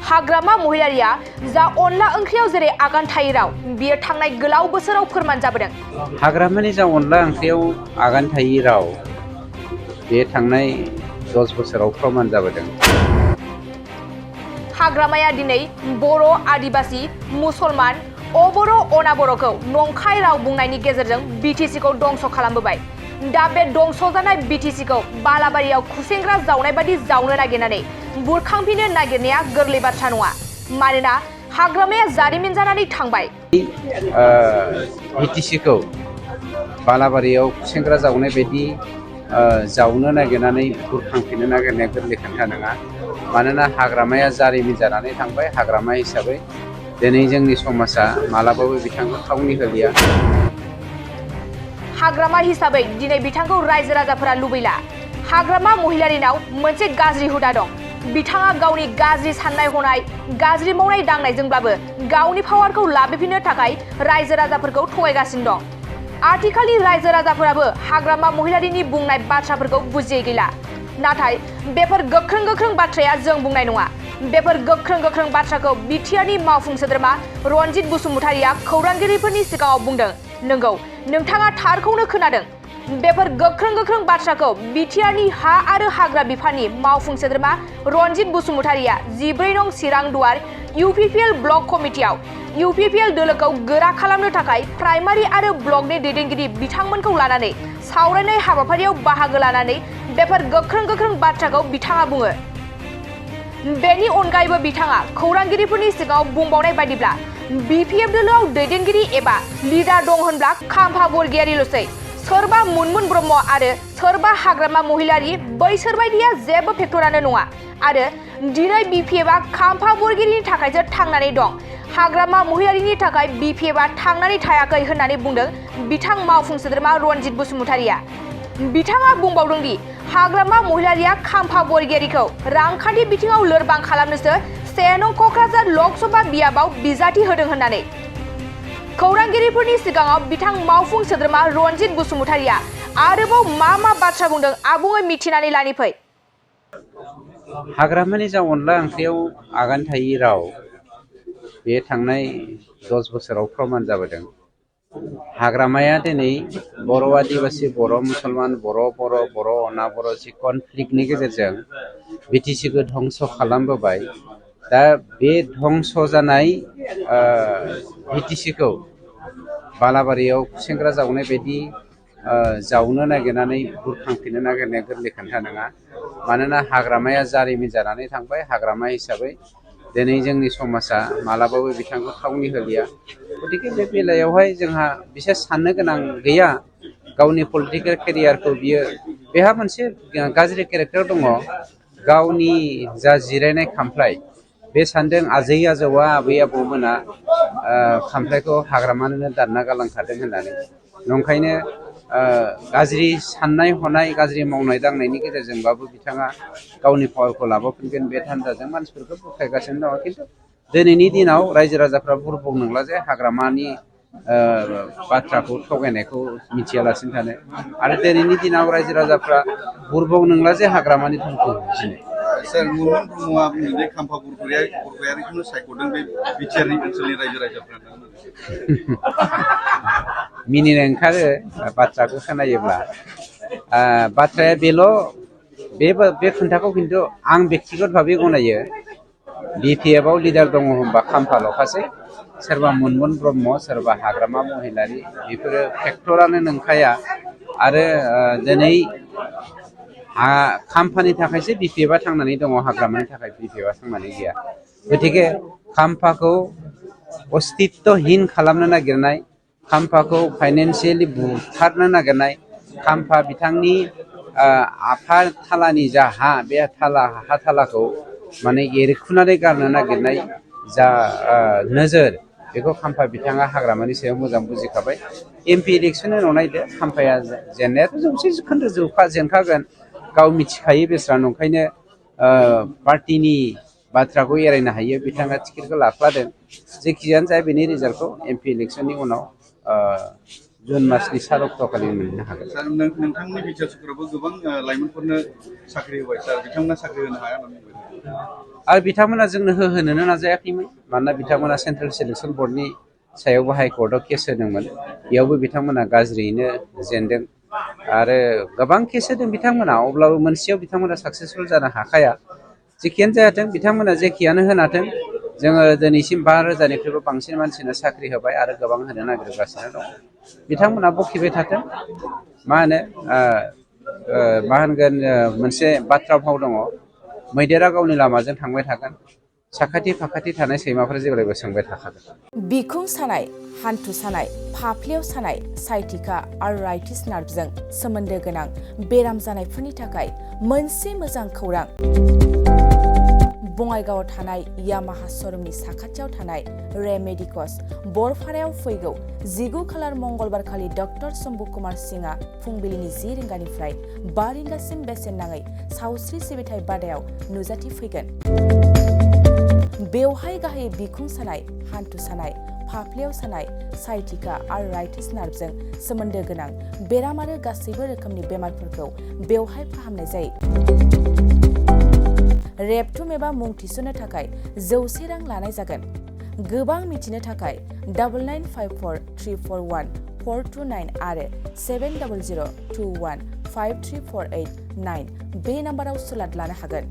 हाग्रामा महिलारिया जा अनला ओंख्रियाव जेरै आगान थायै राव बियो थांनाय गोलाव बोसोराव फोरमान जाबोदों। हाग्रामानि जा अनला ओंख्रियाव आगान थायै राव बे थांनाय 10 बोसोराव फोरमान जाबोदों। हाग्रामाया दिनै बर' आदिबासी मुसलमान अबर' अनाबर'खौ नंखाय राव बुंनायनि गेजेरजों बिटिसिखौ दंस खालामबोबाय। दा बे दंस जानाय बिटिसिखौ बालाबारियाव खुसेंग्रा जावनाय बादि जावनो नागिरनानै बुरखांफिननो नागिरनाया गोरलै बाथ्रा नङा। मानोना हाग्रामाया जारिमिन जानानै थांबाय। बिटिसिखौ बालाबारियाव खुसेंग्रा जावनाय बायदि जावनो नागिरनानै बुरखांफिननो नागिरनाया गोरलै खोथा नङा। मानोना हाग्रामाया जारिमिन जानानै थांबाय। हाग्रामा हिसाबै दिनै जोंनि समाजा मालाबाबो बिथांखौ थावनि होलिया। हाग्रामा हिसाबै दिनै बिथांखौ रायजो राजाफोरा लुबैला। हाग्रामा महिलारिनाव मोनसे गाज्रि हुदा दं। बिथाङा गावनि गाज्रि साननाय हनाय गाज्रि मावनाय दांनायजोंब्लाबो गावनि पावारखौ लाबोफिननो थाखाय रायजो राजाफोरखौ थगायगासिनो दं। आथिखालनि रायजो राजाफोराबो हाग्रामा महिलारिनि बुंनाय बाथ्राफोरखौ बुजियै गैला। नाथाय बेफोर गोख्रों बाथ्राया जों बुंनाय नङा। बेफोर गोख्रों बाथ्राखौ बिटिआरनि मावफुं सोद्रोमा रनजित बसुमतारिया खौरांगिरिफोरनि सिगाङाव बुंदों। नंगौ, नोंथाङा थारखौनो खोनादों। बेफोर गोख्रों बाथ्राखौ बिटिआरनि हा आरो हाग्रा बिफाननि मावफुं सोद्रोमा रनजित बसुमतारिया 14 नं चिरां दुवार इउपिपिएल ब्लक कमिटियाव इउपिपिएल दोलोखौ गोरा खालामनो थाखाय प्राइमारि आरो ब्लकनि दैदेनगिरि बिथांमोनखौ लानानै सावरायनाय हाबाफारियाव बाहागो लानानै बेफोर गोख्रों बाथ्राखौ बिथाङा बुङो। बेनि अनगायैबो बिथाङा खौरांगिरिफोरनि सिगाङाव बुंबावनाय बायदिब्ला बिपिएफ दोलोआव दैदेनगिरि एबा लिडार दं होनब्ला खाम्फा बरगयारिल'सै। सोरबा मुनमुन ब्रह्म आरो सोरबा हाग्रामा महिलारि बैसोर बायदिया जेबो फेक्टरानो नङा। आरो दिनै बिपिएफआ खाम्फा बरगयारिनि थाखायसो थांनानै दं। हाग्रामा महिलारिनि थाखाय बिपिएफआ थांनानै थायाखै होननानै बुंदों बिथां मावफुं सोद्रोमा रनजित बसुमतारिया। बिथाङा बुंबावदों दि हाग्रामा महिलारिया खाम्फा बरगयारिखौ रांखान्थि बिथिङाव लोरबां खालामनोसो 1 नं कक्राझार लकसभा बियाबाव बिजाथि होदों होननानै। खौरांगिरिफोरनि सिगाङाव बिथां मावफुं सोद्रोमा रनजित बसुमतारिया आरोबाव मा बाथ्रा बुंदों आबुङै मिथिनानै लानि फै। हाग्रामानि जा अनला ओंख्रियाव आगान थायै राव बे थांनाय 10 बोसोराव फोरमान जाबोदों। हाग्रामाया दिनै बर' आदिबासी बर' मुसलमान बर' अनाबर' जि कनफ्लिक्टनि गेजेरजों बिटिसिखौ धंस खालामबोबाय। दा बे धंस जानाय बिटिसिखौ बालाबारियाव खुसेंग्रा जावनाय बायदि जावनो नागिरनानै बुरखांफिननो नागिरनाया गोरलै खोथा नङा। मानोना हाग्रामाया जारिमिन जानानै थांबाय। हाग्रामा हिसाबै दिनै जोंनि समाजा मालाबाबो बिथांखौ थावनि होलिया। गतिके बे बेलायावहाय जोंहा बिसेस साननो गोनां गैया। गावनि पलिटिकेल केरियारखौ बियो बेहा मोनसे गाज्रि केरेक्टार दङ। गावनि जा जिरायनाय खामफ्लाय बे सानदों आजै आजौआ आबै आबौमोना खामफ्लायखौ हाग्रामानो दानना गालांखादों होननानै। नंखायनो गाज्रि साननाय हनाय गाज्रि मावनाय दांनायनि गेजेरजोंबाबो बिथाङा गावनि पावारखौ लाबोफिनगोन बे थान्दाजों मानसिफोरखौ बुरखायगासिनो दङ। खिन्थु दिनैनि दिनाव रायजो राजाफ्रा बुरबक नंला जे हाग्रामानि बाथ्राखौ थगायनायखौ मिथियालासिनो थानो। आरो दिनैनि दिनाव रायजो राजाफ्रा बुरबक नंला जे हाग्रामानि धोनखौ बुजिनो। सोर मुनमुन ब्रह्मआ बुंदों जे खाम्फा बरगयारिखौनो सायख'दों बे बिटिआरनि ओनसोलनि रायजो राजाफ्रा। मिनिनो ओंखारो बाथ्राखौ खोनायोब्ला। बाथ्राया बेल' बे खोन्थाखौ खिन्थु आं बेक्तिगत भाबै गनायो। बिपिएफआव लिडार दङ होनबा खाम्फाल'खासै। सोरबा मुनमुन ब्रह्म सोरबा हाग्रामा महिलारि बेफोरो फेक्टरानो नंखाया। आरो दिनै खाम्फानि थाखायसो बिपिएफआ थांनानै दङ। हाग्रामानि थाखाय बिपिएफआ थांनानै गैया। गतिके खाम्फाखौ अस्तित्वहीन खालामनो नागिरनाय, खाम्फाखौ फाइनेन्सियेलि बुथारनो नागिरनाय, खाम्फा बिथांनि आफाथालानि जा हा बे हा थालाखौ माने एरखुनानै गारनो नागिरनाय जा नोजोर बेखौ खाम्फा बिथाङा हाग्रामानि सायाव मोजां बुजिखाबाय। एमपि इलेक्सननि उनाव नायदो खाम्फाया जेननायाथ' 100% जेनखागोन। गाव मिथिखायो बेस्रा। नंखायनो पार्टिनि बाथ्राखौ एरायनो हायो बिथाङा टिकेटखौ लाफ्लादों। जेखियानो जाया बेनि रिजाल्टखौ एमपि इलेक्सननि उनाव जुन मासनि 4 अक्ट'खालि मोननो हागोन। सार नोंथांनि बिटिआर सरकाराबो गोबां लाइमोनफोरनो साख्रि होबाय सार बिथांमोना साख्रि होनो हाया होननानै बुंबाय। आरो बिथांमोना जोंनो होनोनो नाजायाखैमोन मानोना बिथांमोना सेन्ट्रेल सिलेक्सन बर्डनि सायावबो हाइकर्टआव केस होदोंमोन बेयावबो बिथांमोना गाज्रियैनो जेनदों आरो गोबां केस होदों बिथांमोना अब्लाबो मोनसेयाव बिथांमोना साक्सेसफुल जानो हाखाया जेखियानो जायाथों बिथांमोना जेखियानो होनाथों जोङो दिनैसिम 5,000निख्रुइबो बांसिन मानसिनो साख्रि होबाय आरो गोबां होनो नागिरगासिनो दं बिथांमोना बखिबाय थाथों मा होनगोन मोनसे बाथ्रा भाव दङ मैदेरा गावनि लामाजों थांबाय थागोन साखाथि फाखाथि थानाय सैमाफोरा जेब्लायबो सोंबाय थाखागोन। बिखुं सानाय हान्थु सानाय फाफ्लियाव सानाय साइटिका आर्थराइटिस नार्भजों सोमोन्दो गोनां बेराम जानायफोरनि थाखाय मोनसे मोजां खौरां बङाइगावआव थानाय यामाहा श'रुमनि साखाथियाव थानाय रेमेडिकस बरफारायाव फैगौ 19 खालार मंगलबारखालि डक्टर शम्भु कुमार सिंहआ फुंबिलिनि 10 रिंगानिफ्राय 5 रिंगासिम बेसेन नाङै सावस्रि सिबिथाय बादायाव नुजाथिफैगोन। बेवहाय गाहायै बिखुं सानाय हान्थु सानाय फाफ्लियाव सानाय साइटिका आर्थराइटिस नार्भजों सोमोन्दो गोनां बेराम आरो गासैबो रोखोमनि बेमारफोरखौ बेवहाय फाहामनाय जायो। रेबथुम एबा मुं थिसननो थाखाय 100 रां लानाय जागोन। गोबां मिथिनो थाखाय 9954341429 आरो 7002153489 बे नाम्बाराव सुलाद लानो हागोन।